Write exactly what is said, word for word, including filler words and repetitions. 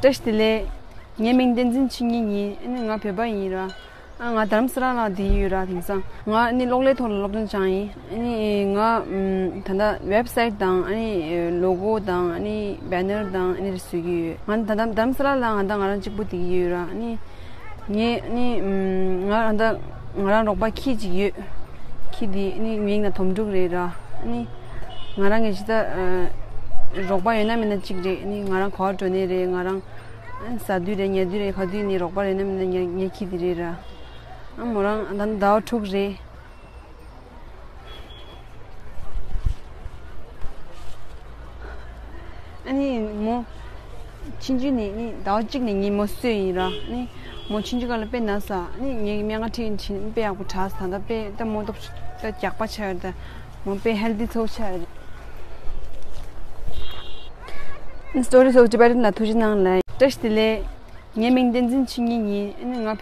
བཀྲ་ཤིས་བདེ་ལེགས། ངའི་མིང་བསྟན་འཛིན་ཆོས་ཉིད་ཡིན། ཨ་ནི་ང་བོད་པ་ཡིན་ར། ཨ་ང་རྡ་རམ་ས་ལ་ལ་བསྡད་ཡོད་ར། དེང་སང་ང་ཨ་ནི་གློག་ཀླད་ཐོག་ལ་སློབ་སྦྱོང་སྦྱངས་ཡིན། ཨ་ནི་ང་ཨམ་ད་ལྟ་ཝེབ་སའིཊ་དང་ཨ་ནི་ལོ་གོ་དང་ཨ་ནི་བེ་ནར་དང་ཨ་ནི་རེ་བཟོ་གི་ཡོད། ང་ད་ལྟ་རྡ་རམ་ས་ལ་ལ་ང་ད་ང་རང་གཅིག་པུ་བསྡད་ཀྱི་ཡོད་ར། ཨ་ནི་ངས་ཨ་ནི་ཨམ་ང་ད་ང་རང་རོགས་པ་ཁྱི་གཅིག་ཡོད། ཁྱི་དེ་ཨ་ནི་མིང་ལ་དོམ་ཕྲུག་རེད་ར། ཨ་ནི་ང་རང་གི་ཇི་ལྟར་རོགས་པ་ཡོད་ན་མེད་ན་གཅིག་རེད། ཨ་ནི་ང་རང་ག་པར་འགྲོ་ནའི་རེད། ང་རང་ཟ་དུས་རེད་ཉལ་དུས་རེད། ག་དུས་ནས་རོགས་པ་རེད་ན་མིན་ན་ངའི་ངའི་ཁྱི་དེ་རེད་ར། ཨ་མོ་རང་ད་ཟླ་བ་དྲུག་རེད། ཨ་ནི་མོ་ཆུང་ཆུང་ནས་ནི་ཟླ་བ་གཅིག་ནས་ངས་མོ་གསོས་ཡིན་ར། ཨ་ནི་མོ་ཆུང་ཆུང་སྒང་ལ་དཔེ་ན་ཚ། ཨ་ནི་ངའི་སྨན་ཁང་ཁྲིད་ཁྲིད་དཔེ་ཡག་པོ་དྲག་ད་ལྟ་དཔེ་ད་མོ་སྟོབས་ཤུགས་ད་རྒྱགས་པ་ཆགས་ཡོད། ད་མོ་དཔེ་ཧེལ་ཐི་ཚ་པོ་ཆགས་ཡོད། Stories of Tibetan ལ་ཐུགས་རྗེ་གནང་ལགས། བཀྲ་ཤིས་བདེ་ལེགས། ངའི་མིང་བསྟན་འཛིན་ཆོས་ཉིད་ཡིན། ཨ་ནི་ང་བོད་